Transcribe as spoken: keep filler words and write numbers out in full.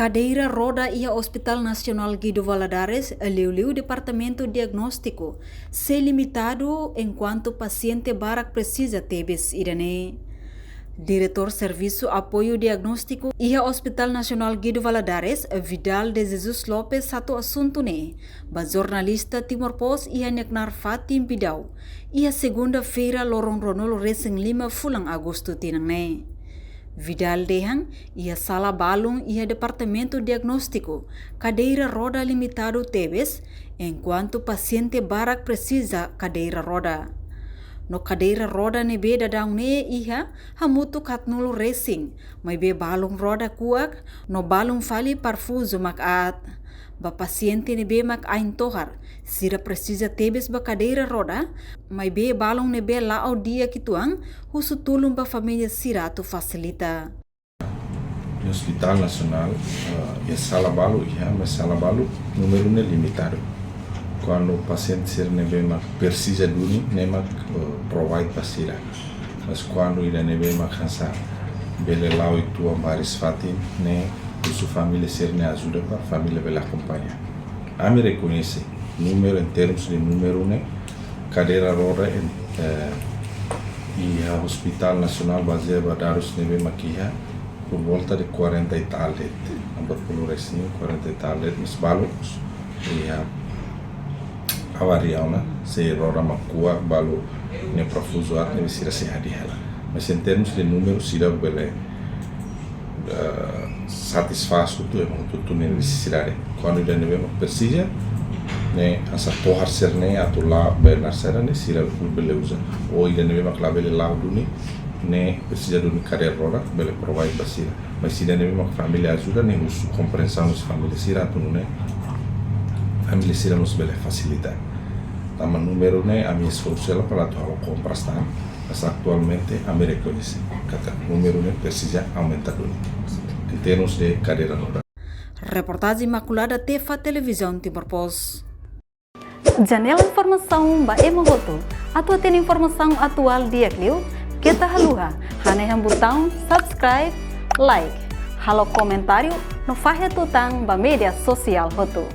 Kadeira roda iha Hospital Nasionál Guido Valadares, liuliu Departamentu Diagnóstiku, sei limitadu enkuantu pasiente barak presiza tebes ida-ne'e. Diretór Servisu Apoiu Diagnóstiku iha Hospital Nasionál Guido Valadares, Vidal de Jesus Lopes, hato'o asuntu ne'e ba jornalista Timor Post iha nia knaar fatin Bidau, iha segunda-feira loron ruanulu resin lima fulan Agostu tinan ne'e. Vidal dehan, iha sala balun iha Departamentu Diagnóstiku, kadeira roda limitadu tebes, enkuantu pasiente barak presiza kadeira roda. No kadeira roda ne'ebé daudaun ne'e iha, hamutuk haatnulu resin, maibé balun roda kuak, no balun fali parfuzu mak aat. Ba pasiente ne'ebé mak ain tohar, sira presiza tebes ba kadeira roda, maibé balun ne'ebé la'o di'ak uitoan, husu tulun ba família sira atu fasilita. Hospital Nasionál, eh, iha sala balu iha, mas sala balu númeru ne'e limitadu. Kuandu pasiente sira ne'ebé mak presiza duni, ne'e mak, eh, provide ba sira. Mas kuandu ida ne'ebé mak hanesan bele la'o uitoan ba baris fatin, ne'e husu família sira-nia ajuda para família bele akompaña. Ami rekoñese númeru, em termos de númeru ne'e, kadeira roda, em, eh, iha Hospital Nasionál, bazeia ba dadus ne'ebé mak iha, por volta de quarenta e tal de'it, hampir puluh resin, quarenta e tal de'it, mas balu iha avaria ona, sei roda mak kuak, balu nia parfuzu aat, ne'ebé sira sei hadi'a hela. Mas em termos de númeru, sira bele, eh, satisfás hotu, ema hotu-hotu nia nesesidade. Kuandu ida ne'ebé mak presiza, ne'e hanesan tohar sira-ne'e atu la'o ba narsera ne'e, sira hotu bele uza. Ou ida ne'ebé mak labele la'o duni, ne'e presiza duni kadeira roda, bele provide ba sira. Mas ida ne'ebé mak família ajuda, ne'e husu komprensaun husi família sira atu nune'e família sira mós bele fasilita. Tanba númeru ne'e, ami esforsu hela para atu halo kompras tan, mas atualmente ami rekoñese katak númeru ne'e presiza aumenta duni em termos de kadeira roda. Reportajen Imaculada Tefa, Televizaun Timor Post. Janela informasaun ba ema hotu. Atu hatene informasaun atuál di'ak liu, keta haluha hanehan butaun subscribe, like, halo komentáriu, no fahe tutan ba média sosiál hotu.